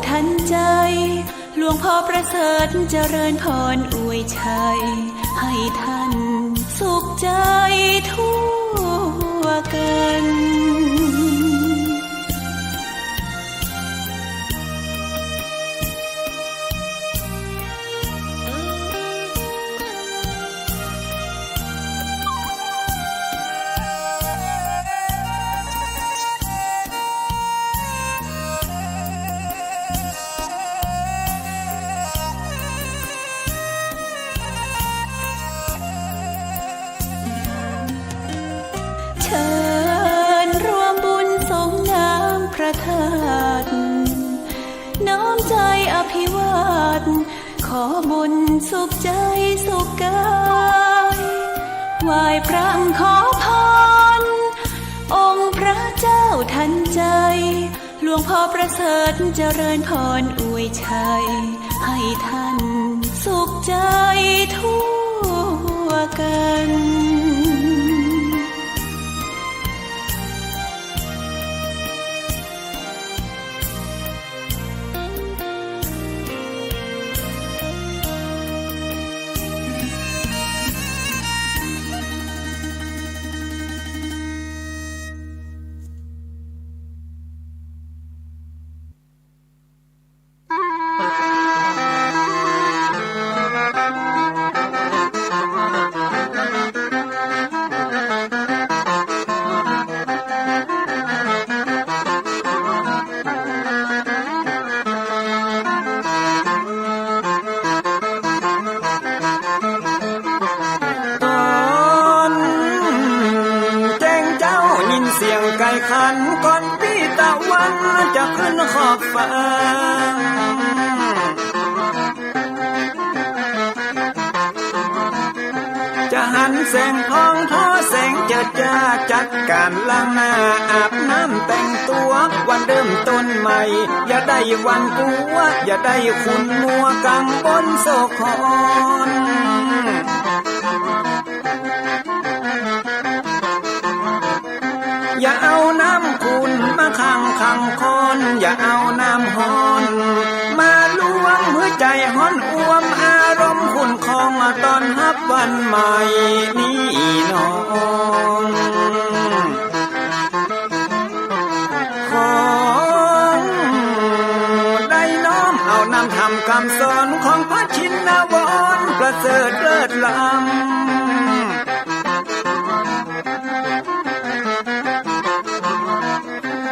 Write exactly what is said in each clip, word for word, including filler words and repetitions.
ทันใจ หลวงพ่อประเสริฐเจริญพรอวยชัย ให้ท่านสุขใจทั่วกัน เชิญร่วมบุญสรงน้ำพระธาตุ น้อมใจอภิวาท ขอบุญสุขใจสุขกาย ไหว้พระขอพร องค์พระเจ้าทันใจ หลวงพ่อประเสริฐเจริญพรอวยชัย ให้ท่านสุขใจทั่วกันต๋อนแจ้งเจ๊ายินเสียงไก่ขัน ก่อนปี้ตะวันจะขึ้นขอบฟ้า จะหันแสงทองทอแสงเจิดจ้า จัดก๋านล้างหน้าอาบน้ำแต่งตั๋ว วันเริ่มต้นใหม่ อย่าได้หวั่นกั๋ว อย่าได้ขุ่นมัวกังวลโศกขอน อย่าเอาน้ำขุ่นมาขังขังคอน อย่าเอาน้ำฮ้อนมาลวง หื้อใจ๋ฮ้อนอ่วม อารมณ์ขุ่นคอง ต้อนฮับวันใหม่นี้น้อง ของได้น้อมเอานำธรรมกำสอน ของพระชินวรประเสริฐเลิศล้ำ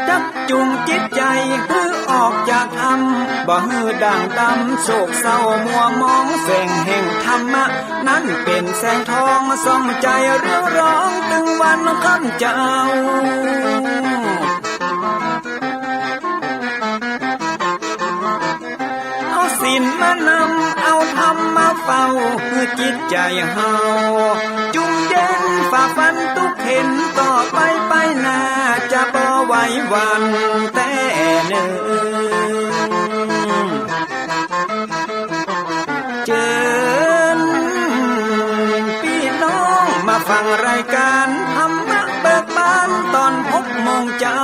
จักจูงจิตใจ๋หื้อออกจากถ้ำ บ่หื้อด่างดำโศกเศร้ามัวหมอง แสงแห่งธรรมะนั้นเป๋นแสงทอง ส่องใจ๋เรืองรอง ตึงวันค่ำเจ๊า เอาศีลมานำ เอาธรรมมาเฝ้า หื้อจิตใจ๋เฮา จุ่มเย็นฝ่าฟันตุ๊กเข็ญ ต่อไปไปหน้า จะบ่ไหวหวั่นแต๊เนิน เจิญปี้น้องมาฟังรายก๋านธรรมะเบิกบาน ต๋อนหกโมงเจ๊า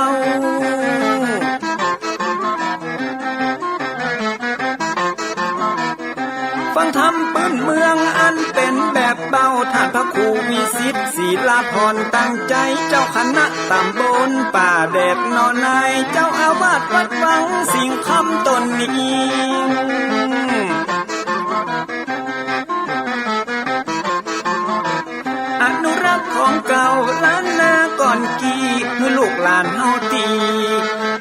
ฟังธรรมปื้นเมืองอันเป๋นแบบเบา ต้านพระครูวิสิทธิ์ ศิลาภรณ์ ตั้งใจ๋ เจ้าคณะต๋ำบลป่าแดดหนองนาย เจ้าอาวาสวัดวังสิงห์คำต๋นนี้ อนุรักษ์ของเก่าล้านนาก่อนกี้ หื้อลูกหลานเฮาตี้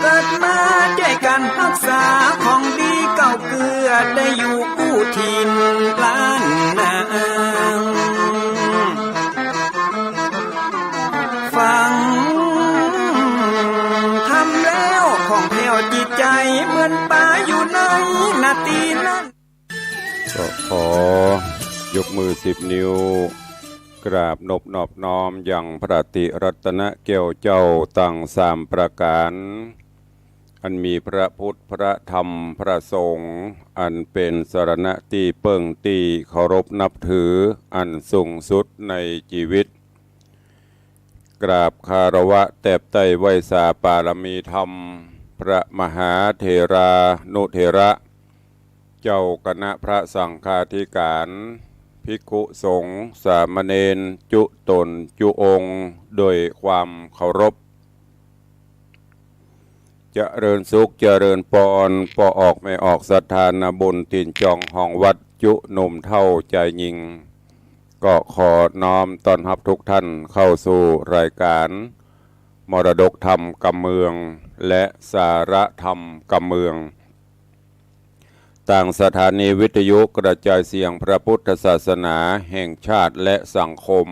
เกิดมา จ้วยกั๋นฮักษาของดีเก่าเกื้อ ได้อยู่กู้ถิ่นล้านนา ฟังธรรมแล้วผ่องแผ้วจิตใจ๋ เหมือนป๋าอยู่ในนาตี้นั้น ก็ขอยกมือสิบนิ้ว กราบนบนอบน้อมยังพระติรัตนแก้วเจ้าตังสามประก๋าน อันมีพระพุทธ พระธรรม พระสงฆ์ อันเป๋นสรณะตี้เปิ้งตี้เคารพนับถืออันสูงสุดในจีวิต กราบคารวะแตบไต้ไหว้สาปารมีธรรม พระมหาเถรานุเถระ เจ้าคณะพระสังฆาธิการ ภิกขุสงฆ์สามเณร จุตนจุองค์ โดยความเคารพ เจริญสุขเจริญปอน ป้อออกแม่ออกศรัทธานาบุญ ถิ่นจองห้องวัด จุหนุ่มเฒ่าจายญิง ก็ขอน้อมต้อนฮับทุกท่านเข้าสู่รายการ มรดกธรรมกำเมือง และสาระธรรมกำเมือง ตางสถานีวิทยุกระจายเสียงพระพุทธศาสนาแห่งชาติและสังคม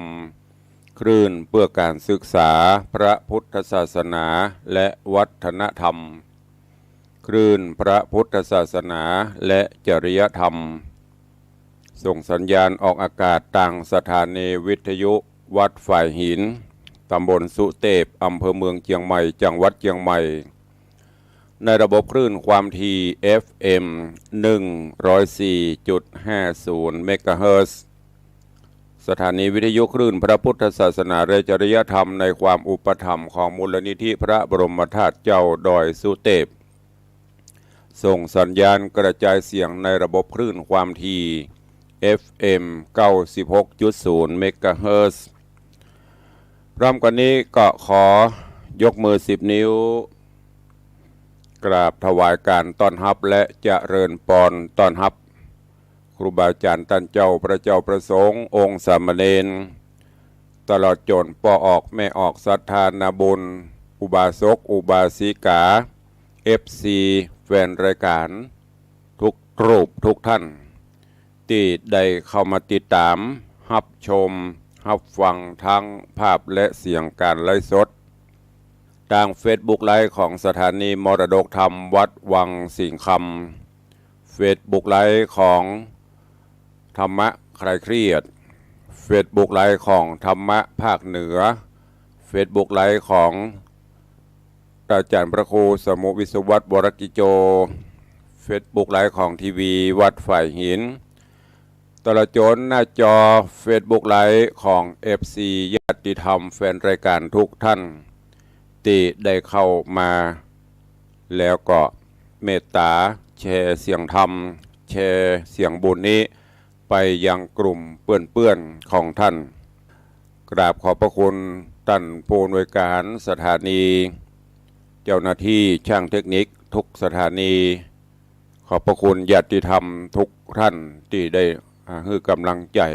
คลื่นเพื่อการศึกษาพระพุทธศาสนาและวัฒนธรรม คลื่นพระพุทธศาสนาและจริยธรรม ส่งสัญญาณออกอากาศตางสถานีวิทยุวัดฝายหิน ตำบลสุเตพ อำเภอเมืองเจียงใหม่ จังหวัดเจียงใหม่ ในระบบคลื่นความถี่ เอฟเอ็ม หนึ่งร้อยสี่จุดห้าศูนย์ เมกะเฮิรตซ์ สถานีวิทยุคลื่นพระพุทธศาสนาและจริยธรรม ในความอุปถัมภ์ของมูลนิธิพระบรมธาตุเจ้าดอยสุเตพ ส่งสัญญาณกระจายเสียงในระบบคลื่นความถี่ เอฟเอ็ม เก้าสิบหกจุดศูนย์ เมกะเฮิรตซ์ พร้อมกันนี้ก็ขอยกมือสิบนิ้ว กราบถวายการต้อนฮับและเจริญปอนต้อนฮับ ครูบาอาจารย์ต้านเจ้า พระเจ้าพระสงฆ์ องค์สามเณร ตลอดจ๋นป้อออกแม่ออกศรัทธานาบุญ อุบาสกอุบาสิกา เอฟซี แฟนรายการ ทุกรูปทุกท่าน ตี้ได้เข้ามาติดต๋าม ฮับชม ฮับฟังทั้งภาพและเสียงการไลฟ์สด ตางเฟซบุ๊กไลฟ์ของสถานีมรดกธรรมวัดวังสิงห์คำ เฟซบุ๊กไลฟ์ของธรรมะคลายเครียด เฟซบุ๊กไลฟ์ของธรรมะภาคเหนือ เฟซบุ๊กไลฟ์ของอาจารย์พระครูสมุห์ วิศวัตร วรกิจโจ เฟซบุ๊กไลฟ์ของทีวีวัดฝายหิน ตลอดจ๋นหน้าจอเฟซบุ๊กไลฟ์ของเอฟซี ญาติธรรมแฟนรายการทุกท่าน ตี้ได้เข้ามาแล้วก็เมตต๋าแชร์เสียงธรรม แชร์เสียงบุญนี้ไปยังกลุ่มเปื้อนๆ ของท่าน กราบขอบพระคุณต้านผู้อำนวยการสถานี เจ้าหน้าที่ช่างเทคนิคทุกสถานี ขอบพระคุณญาติธรรมทุกท่านตี้ได้ อ่า หื้อกำลังใจ๋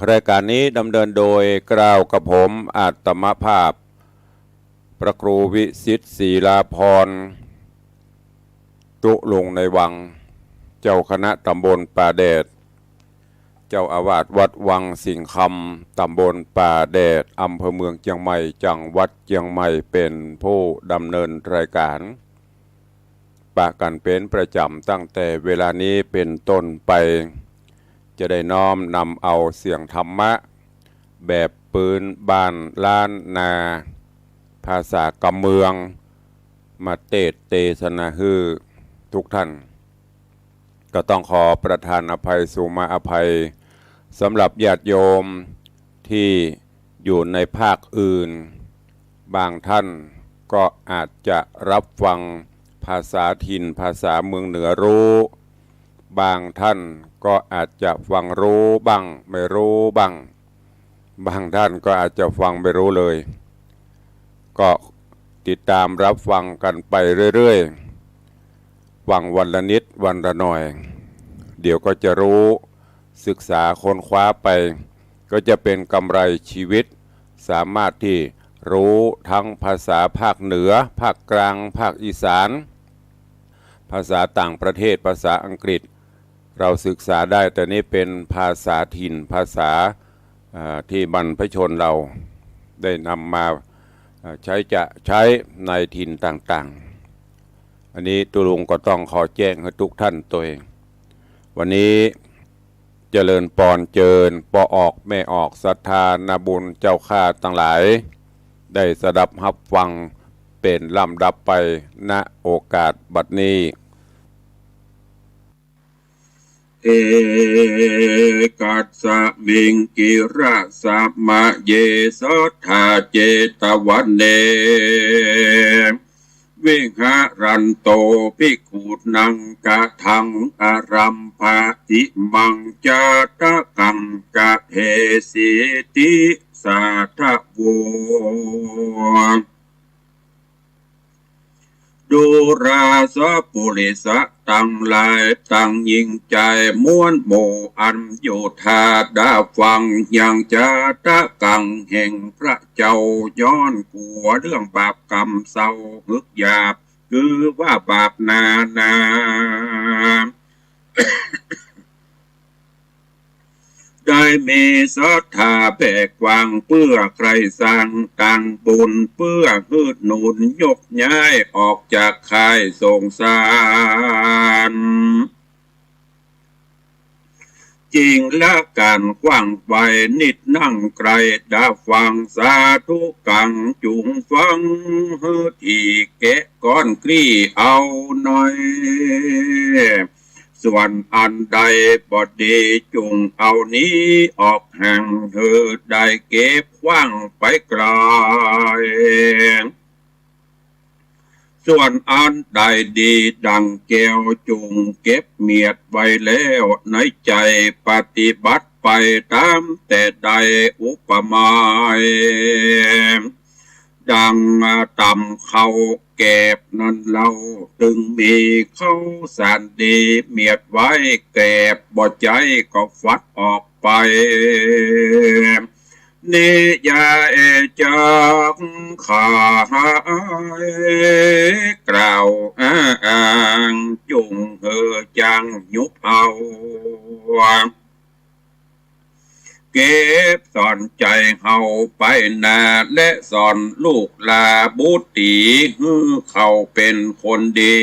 รายการนี้ดำเนินโดยเกล้ากระผมอาตมาภาพ พระครูวิสิทธิ์ศรีลาภรณ์ ตุ๊ลุงในวัง เจ้าคณะตำบลป่าแดด เจ้าอาวาสวัดวังสิงห์คำ ตำบลป่าแดด อำเภอเมืองเจียงใหม่ จังหวัดเจียงใหม่ เป๋นผู้ดำเนินรายการ ปะกั๋นเป๋นประจ๋ำตั้งแต่เวลานี้เป๋นต้นไป จะได้น้อมนำเอาเสียงธรรมะแบบปื๊นบ้านล้านนา ภาษากำเมือง มาเตสน์เตสนาหื้อทุกท่าน ก็ต้องขอประทานอภัย สุมาอภัย สำหรับญาติโยมที่อยู่ในภาคอื่น บางท่านก็อาจจะรับฟังภาษาถิ่น ภาษาเมืองเหนือรู้ บางท่านก็อาจจะฟังรู้บ้าง ไม่รู้บ้าง บางท่านก็อาจจะฟังไม่รู้เลย ก็ติดตามรับฟังกันไปเรื่อยๆ ฟังวันละนิดวันละหน่อย เดี๋ยวก็จะรู้ ศึกษาค้นคว้าไป ก็จะเป็นกำไรชีวิต สามารถที่รู้ทั้งภาษาภาคเหนือ ภาคกลาง ภาคอีสาน ภาษาต่างประเทศ ภาษาอังกฤษ เราศึกษาได้ แต่นี้เป็นภาษาถิ่น ภาษา อ่า ที่บรรพชนเราได้นำมา อ่า ใช้จะใช้ในถิ่นต่างๆ อันนี้ตุ๊ลุงก็ต้องขอแจ้งหื้อทุกท่านตวย วันนี้เจริญปอนเจิญป้อออกแม่ออกศรัทธานาบุญเจ้าข้าตังหลาย ได้สดับฮับฟังเป๋นลำดับไป ณ โอกาสบัดนี้ เอกัสสมิงกิรสมะเย สัทธาเจตวะเน วิหะรันโต ภิกขุนัง กะถัง อะรัมภะติมัง จาตะกัง กะเทสิติ สาธะโว ดูราสะปุริสะตังหลาย ตังยิ่งใจ๋มวลหมู่ อันอยู่ท่าดาฟัง ยังจาตะกังแห่งพระเจ้า ย้อนกั๋วเรื่องบาปกรรมเศร้า หึกหยาบ คือว่าบาปนานา ได้มีศรัทธาแผ่กว้าง เปื้อใคร่สร้างตางบุญ เปื้อหื้อหนุนยกย้ายออกจากข่ายสงสาร จิ่งละก๋านขว้างไปนิดนักใคร่ดาฟัง สาธุกัง จุ่งฟังหื้อถี่แกะก้อนคลี่เอาหน่อย ส่วนอันใดบ่ดีจุ่งเอาหนีออกห่าง หื้อได้เก็บขว้างไปไกล ส่วนอันใดดีดังแก้วจุ่งเก็บเมียดไว้แล้วในใจ๋ ปฏิบัติไปต๋ามแต่ได้อุปมา ดังต๋ำข้าวแกบนั้นเล่า ตึงมีข้าวสารดีเมียดไว้ แกบบ่ใจ๊ก็ฟัดออกไป นี้อย่าเอจักขาย กล่าวอ้างจุ่งหื้อจั้งยุบเอา เก็บสอนใจ๋เฮาไปนา และสอนลูกหลานบุตรี หื้อเขาเป๋นคนดี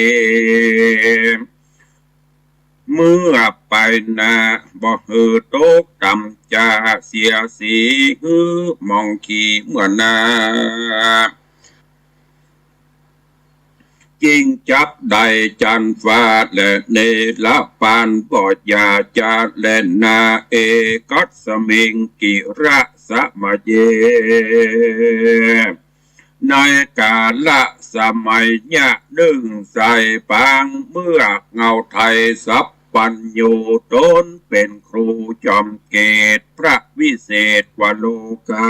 เมื่อไปนาบ่หื้อตกต่ำ จะเสียสีหื้อมองขี้เมื่อนา จิ่งจับได้จันฟ้าและเนรปาน บ่อย่าจะแลนา เอกัสมิงกิระสะมะเย ในกาละสมัยยะนึ่ง สายปางเมือกเงาไทยสัพพัญญู ต๋นเป๋นครูจอมเกต พระวิเศษกว่าโลกา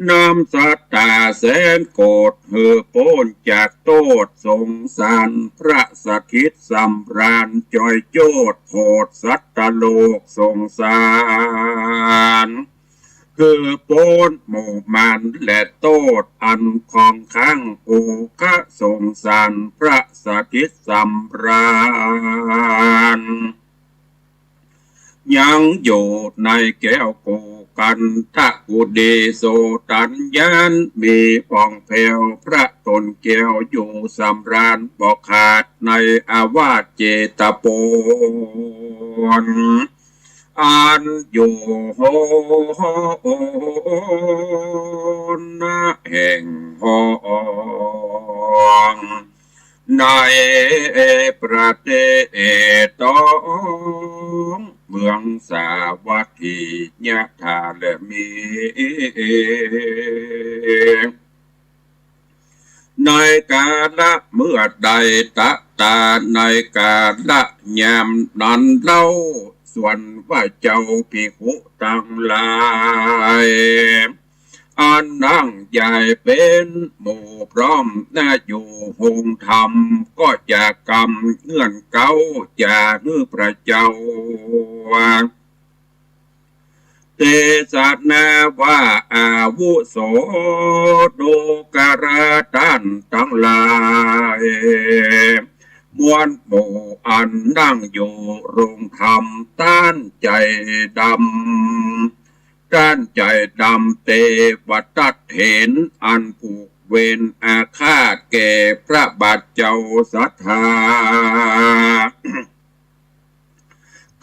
น้ำศรัทธาแสนโกรธ หื้อป๊นจากโต้ษสงสาร พระสถิตสำราญ จ้อยโจทย์โผดสัตว์โลกสงสาร หื้อป๊นหมู่มารและโต้ษอันคองค้าง โอคะสงสาร พระสถิตสำราญ ยังอยู่ในแก้วโกกันทะกุดี โสตัญญาณมีผ่องแผ้ว พระต๋นแก้วอยู่สำราญบ่ขาด ในอาวาสเจตโปน อันอยู่โหนแห่งห้อง ในประเทศตองเมืองสาวัตถี ยะถาและมี ในกาละเมื่อใด ตะตา ในกาละยามนั้นเล่า ส่วนว่าเจ้าภิกขุตังหลาย อันนั่งใหญ่เป๋นหมู่พร้อมนาอยู่โฮงธรรม ก็จะกำเงื่อนเก๊า จะหื้อพระเจ้า เตสนาว่า อาวุโส ดูกราต้านตังหลาย มวลหมู่อันนั่งอยู่โฮงธรรม ต้านใจ๋ดำ ต้านใจ๋ดำ เตวทัตเถร อันผูกเวรอาฆาตแก่พระบาทเจ้าศรัทธา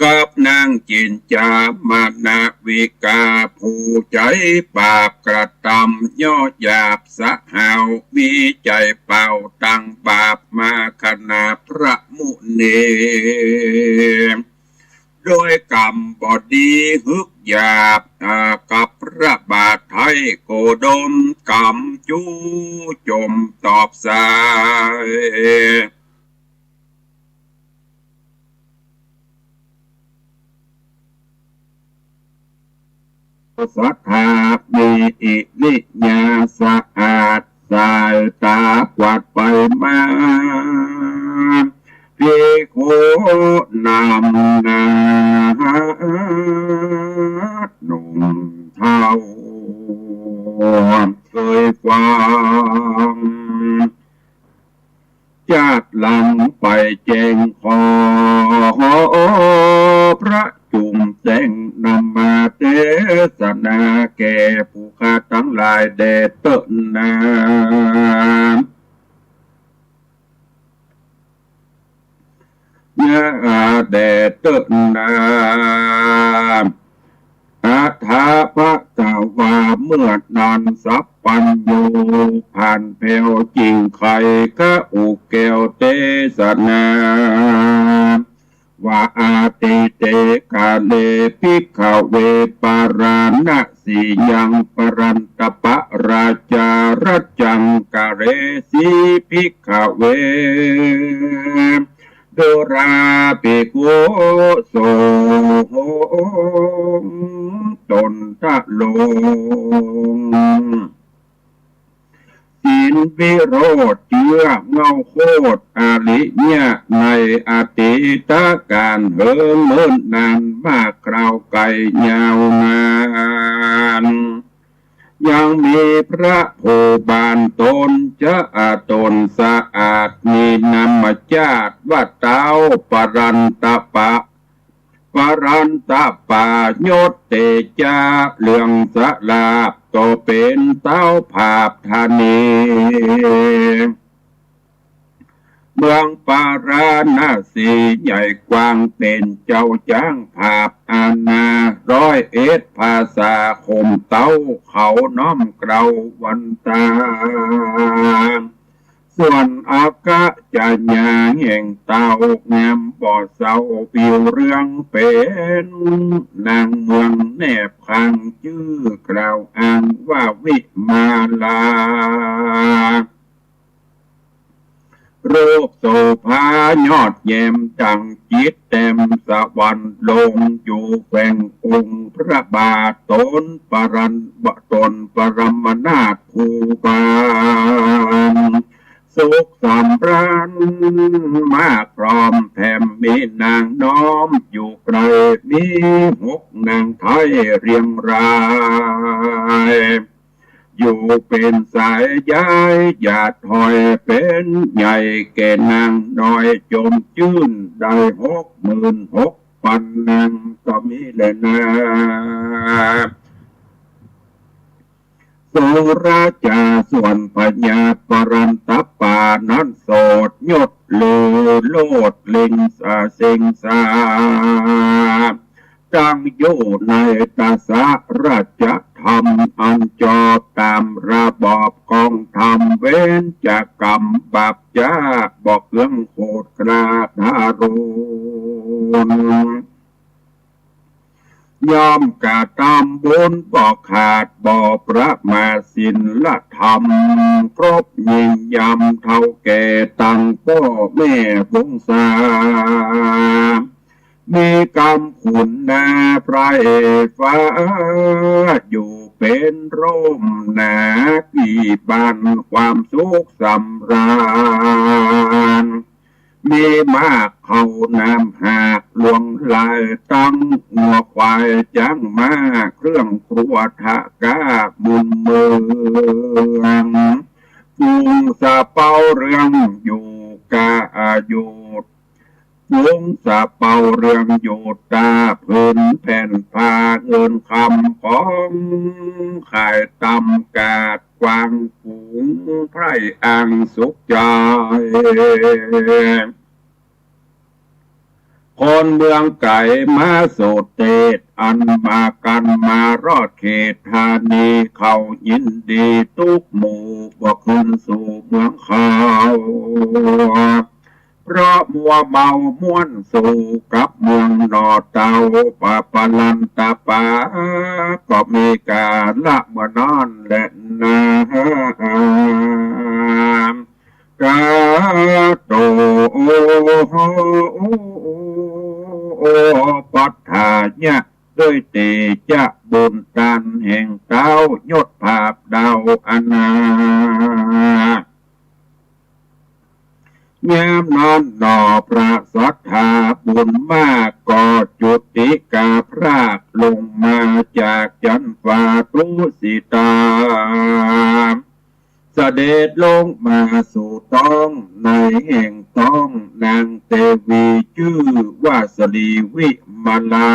กับนางจินจามนวิกา ผู้ใจ๋บาปกระตำย่อหยาบสะหาว มีใจ๋เป่าตังบาปมาขนาพระมุนี โดยกำบ่ดีฮึกหยาบ อ่า กับพระบาทไท้โกดมกำจู้จมตอบสาย ศรัทธามีอิริยาสะอาด สายตากวาดไปมา ภิกขุนำหน้า หนุ่มเฒ่า เกยฟัง จาดหลังไปแจ้งขอ พระจุมแจ้งนำมาเตสนา แก่ผู้ข้าตังหลายแด่เต๊อะนา ยะแด่เต๊อะนา อะถะภะคะวา เมื่อนั้นสัพพัญญู ผ่านแผ้วจิ่งไข กะอุแก้วเตสนา ว่า อะตีเตกาเล ภิกขะเว ปาราณสียัง ปารันตปะราชา รัจจังกะเรสี ภิกขะเว ดูราภิกขุสงฆ์ ตนทะลง ศีลวิโรธ เจื้อเง้าโคตรอริยะ ในอดีตก๋าลเหินเมินนาน มาคราวไก๋ยาวนาน ยังมีพระผู้บานต๋นจะอาต๋นสะอาด มีนามจาติว่าเต๊าปารันตปะ ปารันตปะยศเตจะ เหลืองสลาบ ก็เป๋นเต๊าผาบธานี เมืองปาราณสีใหญ่กว้าง เป๋นเจ้าจ๊างผาบอาณา ร้อยเอ็ดภาษา คมเต๊าเขาน้อมเกลาวันตา ส่วนอักขจญาแห่งเต๊า งามบ่เศร้าผิวเหลือง เป๋นนางเมืองแนบข้าง จื้อกล่าวอ้างว่าวิมาลา รูปโสภายอดแย้มดั่งจิตรแต้มสวรรค์ ลงอยู่แขวงองค์พระบาท ตนปรัน ตนปรมนาถภูบาล สุขสำราญมากพร้อม แถมมีนางน้อมอยู่ใกล้ มีหกนางไท้เรียงราย อยู่เป๋นสายใย หยาดห้อยเป๋นใย แก่นางน้อยจมจื้น ได้หกหมื่นหกปันนาง ก็มีแลนา สุราจา ส่วนพญาปารันตปานั้น โสดยศลือโลดเล็งสาเซ็งสา ตั้งอยู่ในตสะราชธรรม อันจอบต๋ามระบอบของธรรม เว้นจากกรรมบาปจ๊า บ่เคืองโขดคลาทารุณ ย่อมกระตำบุญบ่ขาด บ่ประมาทศีลธรรม ครบยิ่งยามเฒ่าแก่ ตั้งป้อแม่วงศา มีกำขุนนาพระเอกฟ้า อยู่เป๋นร่มหนา ตี้บ้านความสุขสำราญ มีมากเข้าน้ำหากหลวงหลาย ตั้งงัวควายจ๊างม้า เครื่องครัวทะก้ามุนเมือง กรุงสะเปาเรื่องอยู่กาอยู่ กรุงสะเปาเรื่องอยู่ตา ผืนแผ่นผ้าเงินคำของขายตำกาด กวางฝูงไพร่อ่างสุขใจ คนเมืองไก๋มาสู่เตศ อันมากั๋นมารอดเขตธานี เขายินดีตุ๊กหมู่ บ่คืนสู่เมืองเขา เพราะมัวเมาม่วนสู่กับเมืองหน่อเต๋า ปะปะลันตะปา ก็มีกาละเมื่อนั้นแลนา กาโต ปัฏฐายะ ด้วยเตจะบุญตานแห่งเต๊า ยศผาบดาวอนา ยามนั้นหน่อพระสัตถาบุญมาก ก็จุติกาพรากลงมาจากจั๊นฟ้าตุสิตา เสด็จลงมาสู่ต๊อง ในแห่งต๊องนางเตวี จื้อว่าสะหลีวิมาลา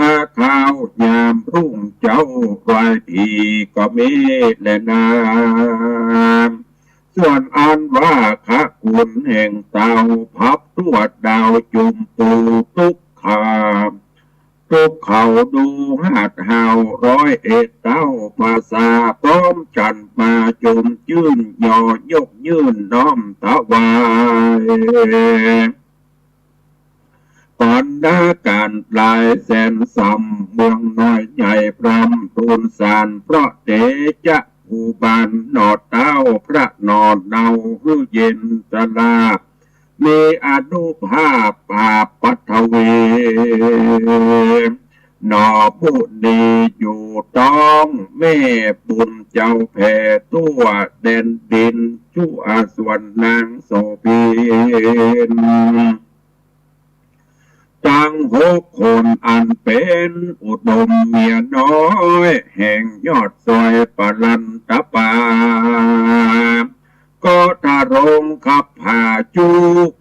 อา ข้าวยามรุ่งเจ๊า ไหว้ผีก็มีแลนา ส่วนอันว่าขกุณแห่งเต๊า พับตรวจดาวจุมปูตุ๊กขา ตุ๊กเขาดูหาดฮาวร้อยเอ็ดเต๊า ภาษาพร้อมจันทร์มาจุมจื้น ยอยกยื่นน้อมถวาย ปัณณาการหลายแสนสำ เมืองน้อยใหญ่พร่ำทูลสาร เพราะเตจะภูบาลหน่อเต๊า พระหน่อเนาหื้อเย็นสลา มีอานุภาพปราบปัทวี หน่อมุนีอยู่ต๊อง แม่บุญเจ้าแผ่ทั่วแดนดิน ชั่วส่วนนางโสภิณ ตังหกคนอันเป๋นอุดมเมียน้อย แห่งยอดซอยปะลันตะปา ก็ทรงคับผาจุ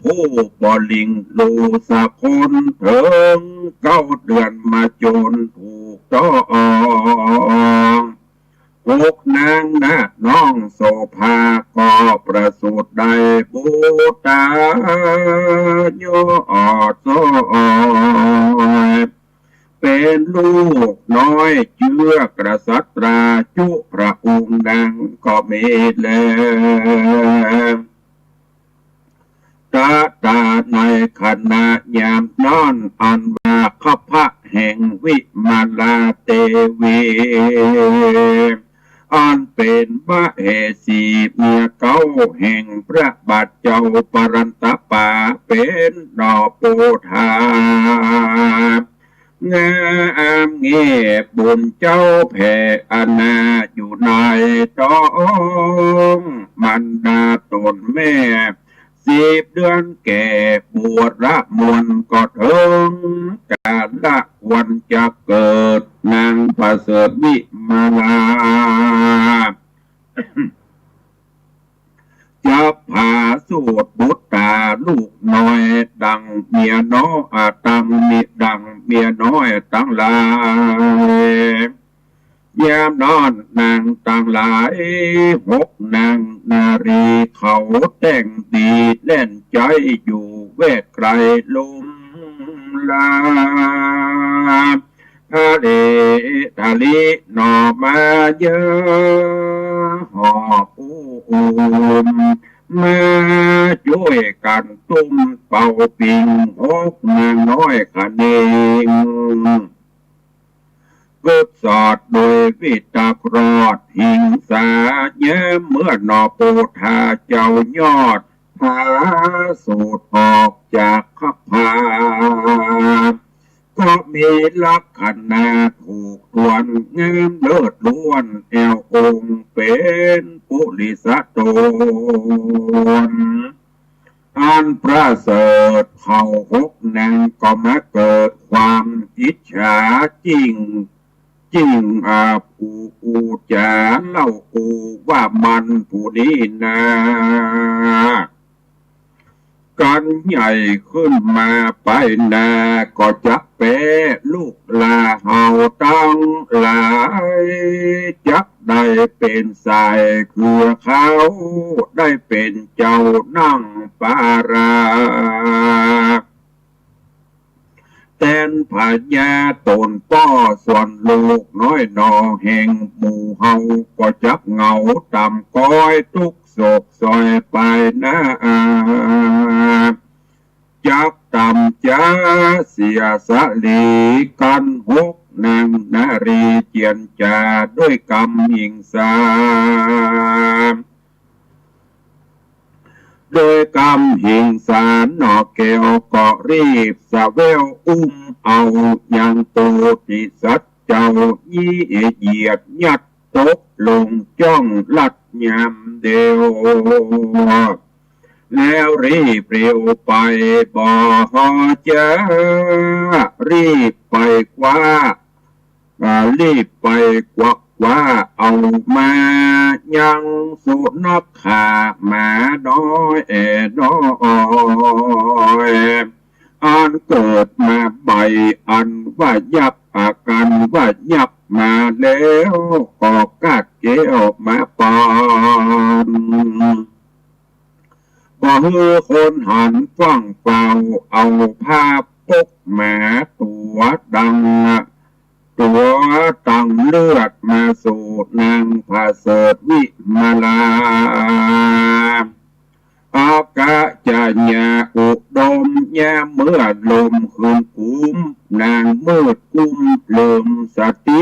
ผู้บ่หลิ่งลู่สะคน เถิงเก้าเดือนมาจนถูกต้อง หกนางนาฏน้องโสภา ก็ประสูติได้บุตรตายอดซอย เป๋นลูกน้อยเจื้อกษัตรา จุพระองค์นางก็มีแล ตะตาในขณะยามนั้น อันว่าคัพพะแห่งวิมาลาเตวี อันเป๋นมเหสีเมียเก๊าแห่งพระบาทเจ้าปะลันตะปา เป๋นหน่อโปธา งามเง่บุญเจ้าแผ่อนา อยู่ในต๊องมารดาต๋นแม่ สิบเดือนแก่ บวรมนก็เถิง กาละควรจะเกิด นางประเสริฐวิมาลา จักผาสูติบุตราลูกน้อย ดังเมียน้อย อ่า ดังเมีย ดังเมียน้อยตังหลาย ยามนั้นนางตังหลาย หกนางนารีเขาแต่งดีแล่นใจ๊อยู่แวดไกลลุ่มลา ทะเลทะลิหน่อมาเย้อ หอบอุ้ม มาจ้วยกั๋นตุ้มเป่าปิง หกนางน้อยขะเนง กึ๊ดสอดโดยวิตกรอด หิงสาแย้มเมื่อหน่อโปธาเจ้ายอด ผาสูติออกจากคัพพา ก็มีลักษณะถูกทวน งามเลิศล้วน แอวองค์เป๋นปุริสะต๋น อันประเสริฐ เขาหกนางก็มาเกิดความอิจฉา จิ่ง จิ่ง อ่า ผู้อู้จ๋าเล่าอู้ว่ามันผู้นี้นา กั๋นใหญ่ขึ้นมาไปหน้า ก็จักแป๊ลูกหล้านเฮาตังหลาย จักได้เป๋นสายเครือเขา ได้เป๋นเจ้านั่งปารา แต๋นพญาต๋นป้อส่วนลูกน้อยหนอ แห่งหมู่เฮาก็จักเหงาต่ำก๊อย ตุ๊กข์โศกสอยไปนา จักต่ำจ๊าเสียสะหลีกั๋นหกนางนารี เจียรจ๋าด้วยกำหิงสา ด้วยกำหิงสาหนอแก้ว ก็รีบสะแววอุ้มเอายังตูติสัตว์เจ้า ยี้เหยียดยัดตกลงจ้องลัดยามเดียว แล้วรีบเร็วไปบ่ฮ้อจ๊า รีบไปคว้า อ่า รีบไปกวักคว้าเอามายังสุนัขขาหมาน้อยแอ่น้อย อันเกิดมาใหม่อันว่ายักษ์ อาการว่ายักษ์มาแล้ว ก็กาดแก้วมาปาน บ่หื้อคนหันฟั่งเฝ้า เอาผ้าปกหมาตั๋วดัง ตั๋วตังเลือดมาสู่นางผาเสริฐวิมาลา อากะจะญาอุดม ยามเมื่อลมคืนกุม นางมืดกุ้มลืมสติ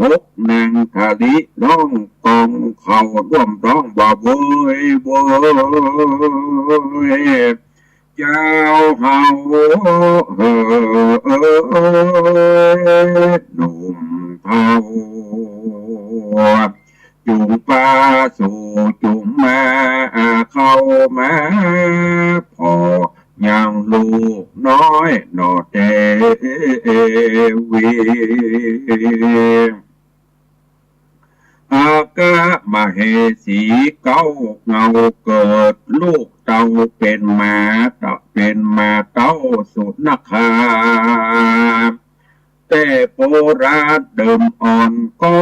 หกนางทะลิร้องกองเขาร่วมร้องว่า โวย โวย เจ้าเฮาเอ๋ย หนุ่มเฒ่า จุ่งปาสู่จุ่งมา เข้ามาผ่อยังลูกน้อยหนอเตวี อากะมเหสีเก๊าเหง้าเกิด ลูกเต้าเป๋นหมา เต้าเป๋นหมาเต้าสุนัขขา แต่โบราณเดิมอ่อนก็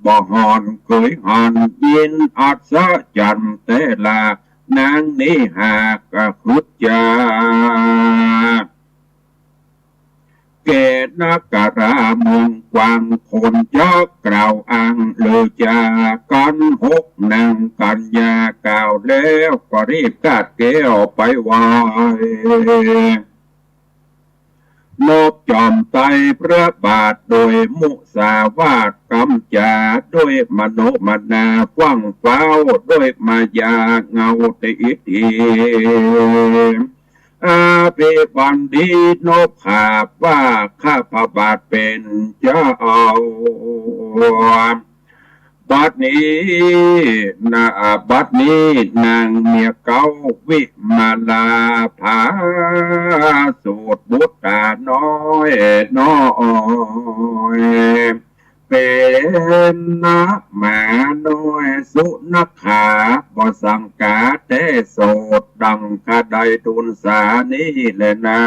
บ่ห่อนเกยหัน ยินอัศจรรย์แต๊ละ นางนี้หากกึ๊ดจา แก่นักกราเมืองกว้าง คนจักกล่าวอ้างเลือจากั๋น หกนางกัญญากล่าวแล้ว ก็รีบกาดแก้วไปไหว้ นบจอมไตรพระบาทโดยมุสาวาทกำจา ด้วยมโนมนาฟั่งเฝ้า ด้วยมายาเหง้าติอิทธิ อภิวันดีนบขราบว่า ข้าพระบาทเป๋นเจ้า บัดนี้นะ บัดนี้นางเมียเก๊าวิมาลา ผาสูติบุตราน้อยน้อย เป๋นหมาน้อยสุนัขขา บ่สังกาแต๊โสด ดังข้าได้ทูลสานี้แลนา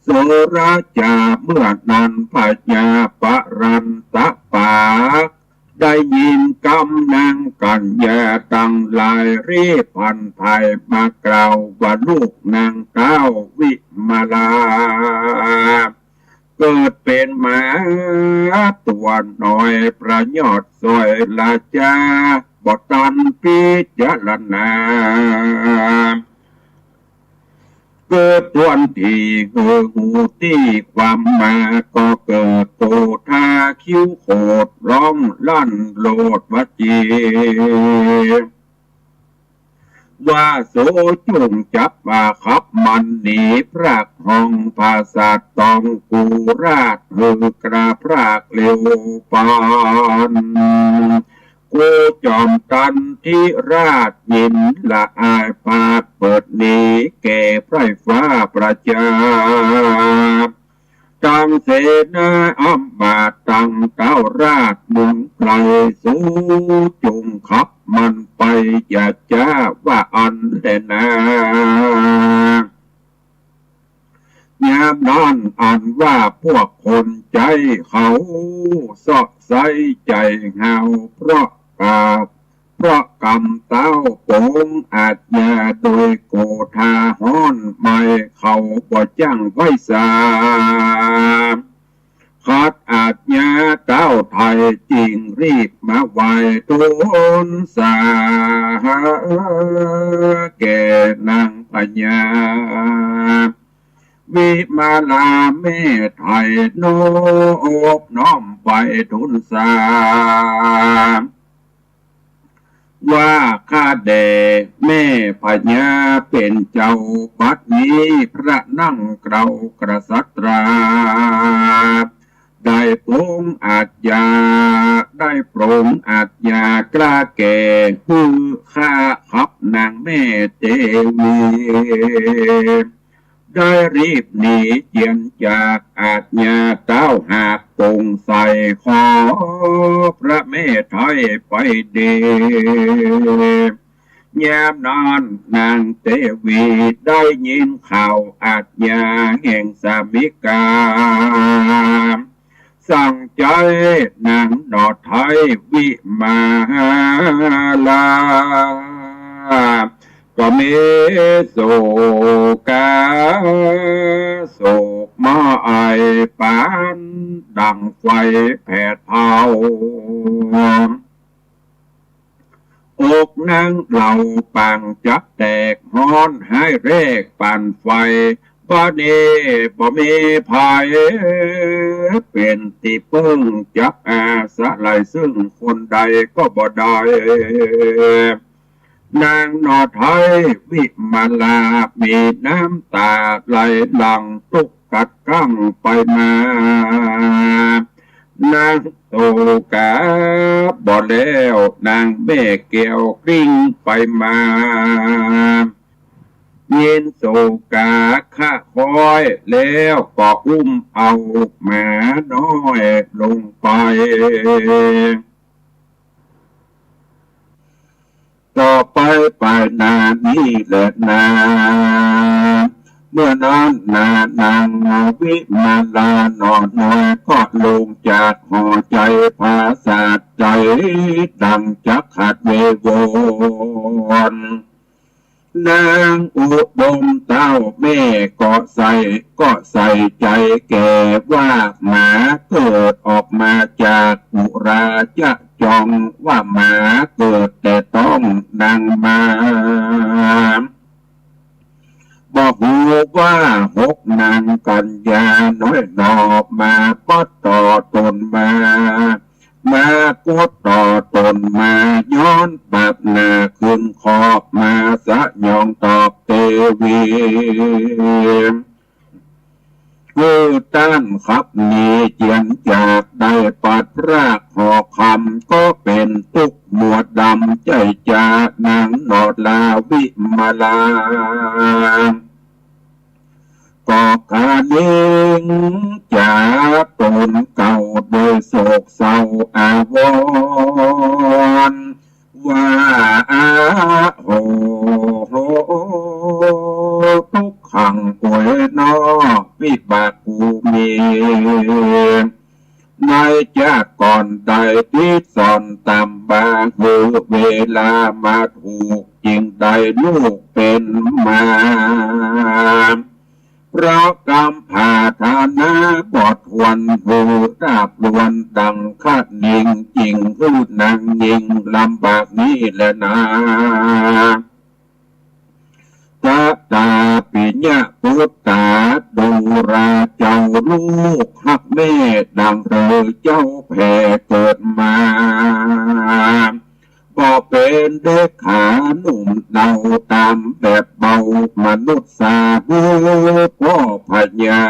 สุรจา เมื่อนั้นพญาปรันตะปา ได้ยินกำนางกัญญาตังหลาย รีบผันภายมากล่าวว่า ลูกนางเก๊าวิมาลา เกิดเป๋นหมาตั๋วน้อย ประยอดสวยราจา บ่ตันพิจารณา เกิดถ้วนตี้หื้อฮู้ตี้ความมา ก็เกิดโกธาคิ้วโขด ฮ้องลั่นโลดวจี ว่า สูจุ่งจับมาขับมันหนี พรากห้องผาสาทตองกุราช หื้อกล้าพรากเร็วปาน กูจอมตันทิราชยินละอาย ปาดเปิดหนีแก่ไพร่ฟ้าประจา ตังเสนาอำมาตย์ตังเก๊าราชเมืองไพร สูจุ่งขับมันไป อย่าจ๊าว่าอั้นแลนา ยามนั้นอันว่าพวกคนใจ๊เขาเซาะไซ้ใจ๋เฮา เพราะกา เพราะกำเต้าปงอาชญาโดยโกธาฮ้อนไหม้ เขาบ่จั้งไหว้สา ขัดอาชญาเต้าไทยจึงรีบมาไหว้ทูลสา แก่นางพญาวิมาลาแม่ไทยนอบน้อมไหว้ทูลสา ว่าข้าแด่แม่พญาเป๋นเจ้า บัดนี้พระนั่งเกล้ากษัตรา ได้ปงอาชญา ได้ปรงอาชญากล้าแก่ หื้อข้าขับนางแม่เตวี ได้รีบหนีเจียนจากอาชญาเต้าหากปงใส่ ขอพระแม่ไทยไปดี ยามนั้นนางเตวีได้ยินข่าวอาชญาแห่งสามิกา สั่งใจ๊นางหนอไทยวิมาลา ก็มีโศกาโศกไหม้ปานดั่งไฟแผดเผา อกนางเหล่าปางจักแตกฮ้อนไห้แรกปานไฟ บ่นี้บ่มีภัยเป๋นตี้เปิ้งจักอาศัย ซึ่งคนใดก็บ่ได้ นางหนอไทยวิมาลามีน้ำต๋าไหลหลั่งตุ๊กข์กัดกั้งไปมา นางโศกาบ่แล้ว นางแม่แก้วกลิ้งไปมา ยินโศกาคะคอยแล้วก็อุ้มเอาหมาน้อยลงไป ต่อไปไปหน้านี้แหละนา เมื่อนั้นนานางวิมาลาหนอน้อยก็ลงจากหอไจผาสาทไจ ดั่งจักขาดเววอน นางอุดมเต้าแม่ก็ใส่ ก็ใส่ใจ๋แก่ว่าหมาเกิดออกมาจากอุราจะจอง ว่าหมาเกิดแต่ต๊องนางมา บ่ฮู้ว่าหกนางกัญญาน้อยหนอมาก็ต่อต๋นมา มาก็ต่อต๋นมาย้อนปากหน้าขึ้นขอบมาสยองตอบเตวี คือต้านขับหนีเจียนจากได้ปัดพรากหอคำ ก็เป๋นตุ๊กข์มัวดำใจ๋จานางหนอลาวิมาลา ก็คานิงจ๋าต๋นเก่าโดยโศกเศร้าอาวรณ์ ว่าอาโห ตุ๊กขังโอยนอ วิบากกูมี ในจาติก่อนได้ติดสอนต๋ามบา หื้อเวลามาถูก จึงได้ลูกเป๋นมา เพราะกำผาฐานะบ่ถ้วน หื้อราบรวนดั่งคะนิง จึงหื้อนางยิงลำบากนี้แลนา ตะตาปิยะปุตตา ดูราเจ้าลูกฮักแม่ดั่งเธอเจ้าแผ่เกิดมา บ่เป๋นเด็กขาหนุ่มเนาต๋ามแบบเบามนุษย์สา หื้อพ่อพญา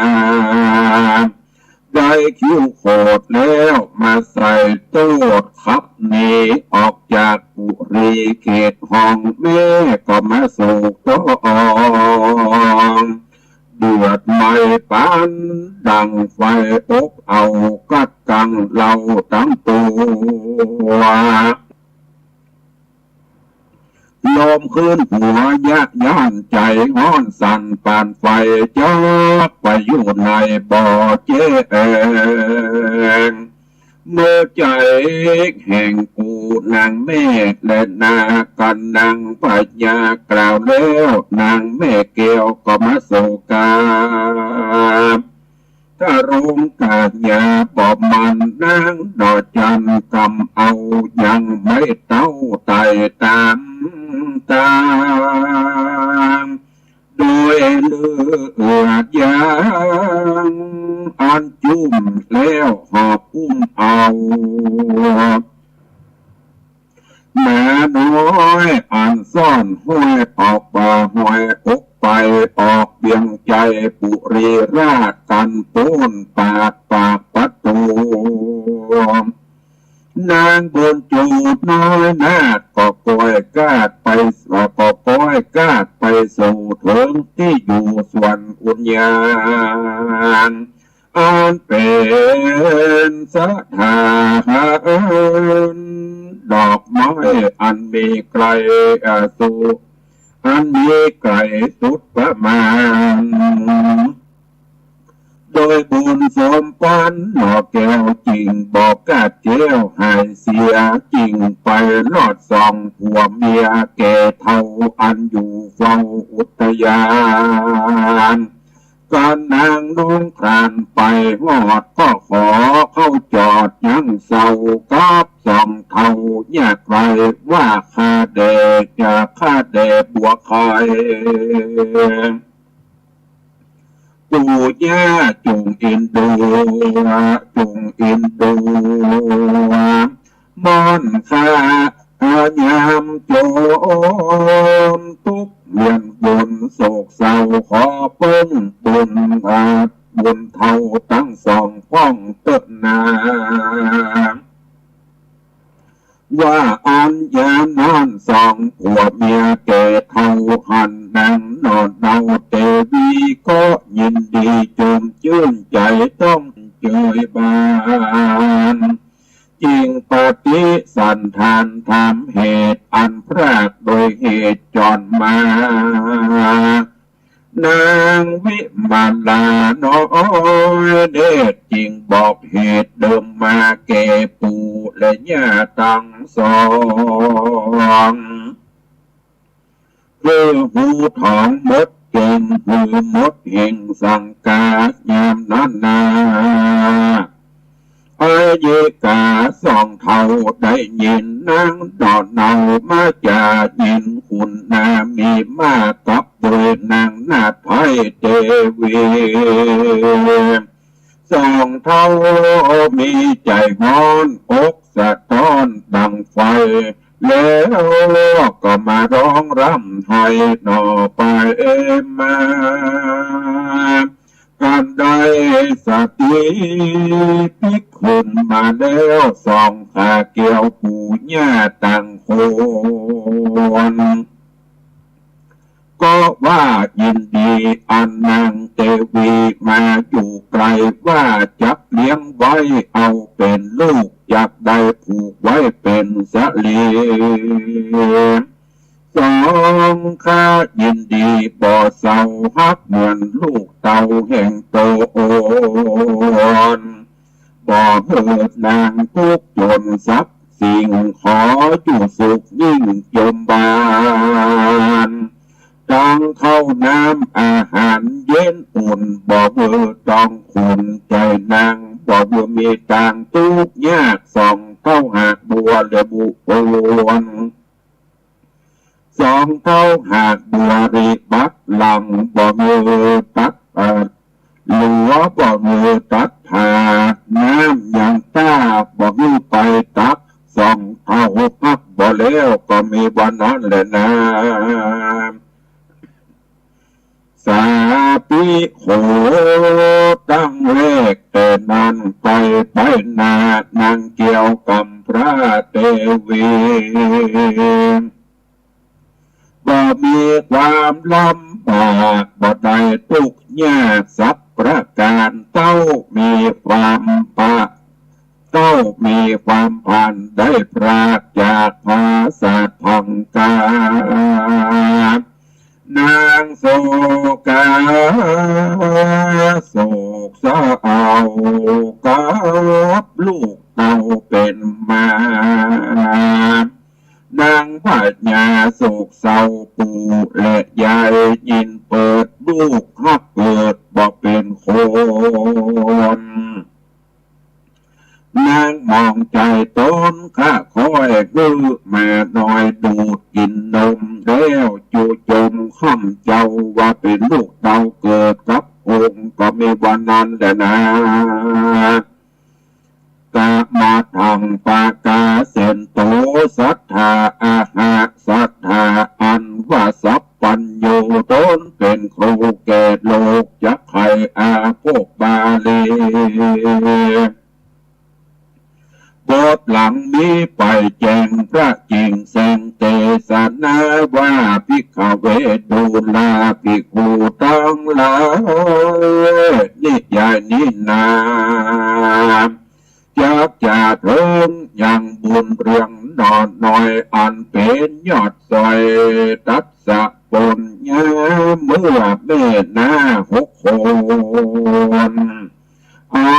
ได้คิ้วโขดแล้วมาใส่โต้ษ ขับหนีออกจากปุรีเขตห้อง แม่ก็มาโศกตอง เดือดไหม้ปานดั่งไฟอบเอากัดกังเล่าตังตั๋ว ลมขึ้นหัวยะย้านใจ๋ฮ้อนสั่นปานไฟ จักไปอยู่ไหนบ่แจ้ง เมื่อใจ๋แห่งกู่นางแม่และนา กั๋นนางพญากล่าวแล้ว นางแม่แก้วก็มาสู่ก๋า ถ้าโรงก๋าญาบ่หมั่นนางดอกจั๋น กำเอายังไม่เต้าไต่ต๋ามตาง โดยเลือดยางอันจุ่มแล้วหอบอุ้มเอา หมาน้อยอันซ่อนห้อยออกบ่าห้อยอกไป ออกเวียงใจ๋ ปุรีราชกั๋นโป๊นปาก ปากประตู๋ นางบุญจูน้อยนาฏก็ก้อยกาดไป ก็ก้อยกาดไปสู่เถิงตี้อยู่สวนอุญญาณ อันเป๋นสถานดอกไม้อันมีไก๋ อ่า สุ อันมีไก๋สุดประมาณ โดยบุญสมปันหน่อแก้ว จึงบ่กาดแก้วหายเสีย จึงไปรอดสองผัวเมียแก่เฒ่า อันอยู่เฝ้าอุทยาน กั๋นนางนงครานไปฮอดก็ขอเข้าจอดยังเศร้ากับสองเฒ่ายากไร้ ว่าข้าแด่ ข้าแด่บัวไข่ ปู่ย่าจุ่งเอ็นดู จุ่งเอ็นดู ม่อนข้า ยามจนตุ๊กข์เวียนวนโศกเศร้า ขอเปิ้งบุญอาจบุญเฒ่าตังสองพ่องเต๊อะนา ว่าอั้นยามนั้นสองผัวเมียแก่เฒ่าหัน นางหน่อเนาเตวีก็ยินดีจุ่มจื้นใจ๋ต้องเจยบาน จึงปฏิสันถานถามเหตุอันพรากโดยเหตุจรมา นางวิมาลาน้อยเดชจึงบอกเหตุเดิมมาแก่ปู่และย่าตังสอง คือฮู้ถองหมดเก่ง คือหมดแห่งสังกายามนั้นนา อายิกาสองเฒ่าได้ยินนางหน่อเนามาจายินคุณนามีมากับโดยนางนาฏไพเตวี สองเฒ่ามีใจ๋ฮ้อนอกสะท้อนดังไฟ แล้วก็มาร้องร่ำไห้หน่อไปมา อันได้สติปิ๊กขึ้นมาแล้ว ส่องขาเกี่ยวปู่ย่าตังคน ก็ว่ายินดีอันนางเตวีมาอยู่ใก้ ว่าจักเลี้ยงไว้เอาเป๋นลูก จักได้ผูกไว้เป๋นสะเหลียง สองข้ายินดีบ่เศร้าฮักเหมือนลูกเต้าแห่งตน บ่หื้อนางตุ๊กข์จนสักสิ่ง ขออยู่สุขยิ่งจมบาน ตังข้าวน้ำอาหารเย็นอุ่น บ่หื้อต้องขุ่นใจ๋นาง บ่หื้อมีตางตุ๊กข์ยาก สองเฒ่าหากบัวและบุคคล สองเฒ่าหากบัวริบักหลัง บ่หื้อตัก เอ่อ หรือว่าบ่หื้อตักผ้า น้ำยังต้า บ่หื้อไปตัก สองเฒ่าฮักบ่แล้วก็มีบ่นั้นแหละนา สาปิโข ตั้งแรกแต่นั้นไป ไปหน้านางแก้วกำพร้าเตวี บ่มีความลำบาก บ่ได้ตุ๊กข์ยากสักประก๋าน เต้ามีความปะ เต้ามีความพันได้พรากจากพาสัตว์พังกา นางโศกา โศกเศร้ากับลูก เต้าเป๋นมา นางพญาโศกเศร้าปู่และยาย ยินเปิดลูกฮักเกิดบ่เป๋นคน นางมองใจ๋ต๋นข้า ค่อยหื้อหมาน้อยดูดกิ๋นนม แล้วจุจมค่ำเจ้า ว่าเป๋นลูกเต้าเกิดกับองค์ ก็มีวันนั้นแหละนา กะมาทังปากาเสนโต สัตถาอาหะ สัตถาอันว่าสัพพัญญู ต๋นเป๋นครูแก่โลก จักใค่อาโภคบาลี บทหลังนี้ไปแจ้งพระจิ่งแสงเตสนาว่า ภิกขเว ดูราภิกขุตังหลาย นิยายนี้นา จักจะเถิงยังบุญเรื่องหน่อน้อย อันเป๋นยอดสร้อยตัดสะปนญา เมื่อแม่นาหกคน เอา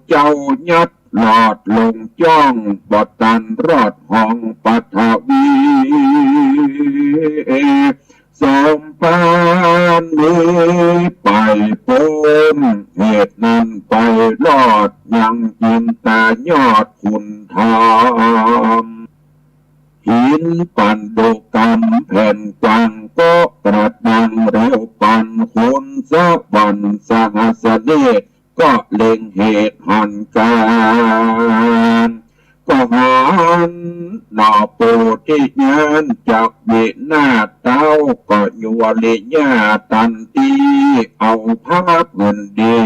เจ้ายัดหลอดลงจ้อง บ่ตันรอดห้องปฐวี สมภารมีไปป๊น เหตุนั้นไปรอดยังจินตายอดขุนธรรม หินปันดุกำแผ่นกว้างก็กระด้าง เรียวปันขุนสวรรค์สหัสเนตร ก็เล็งเหตุหันก๋าน ก็หันหน่อโพธิญาณจักวินาศ เต้าก็ยัวริยาตันตี้ เอาผ้าผืนดี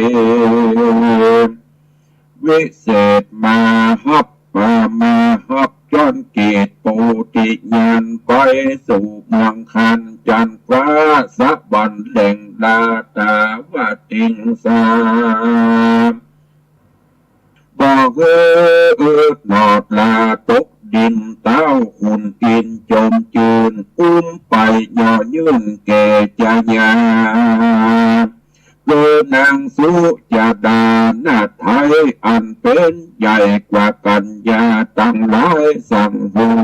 วิเศษมาฮับ มาฮับจ้อนเกศโพธิญาณ ไปสู่เมืองคันจันทร์ฟ้า สวรรค์แหล่งดาตาวติงสา บ่หื้อหนอดลาตกดิน เต้าขุนอินทร์จมจื้น อุ้มไปย่อยื่นแก่จญา คือนางสุจาดานาถไทย อันเป๋นใหญ่กว่ากัญญาตังหลาย สั่งหื้อ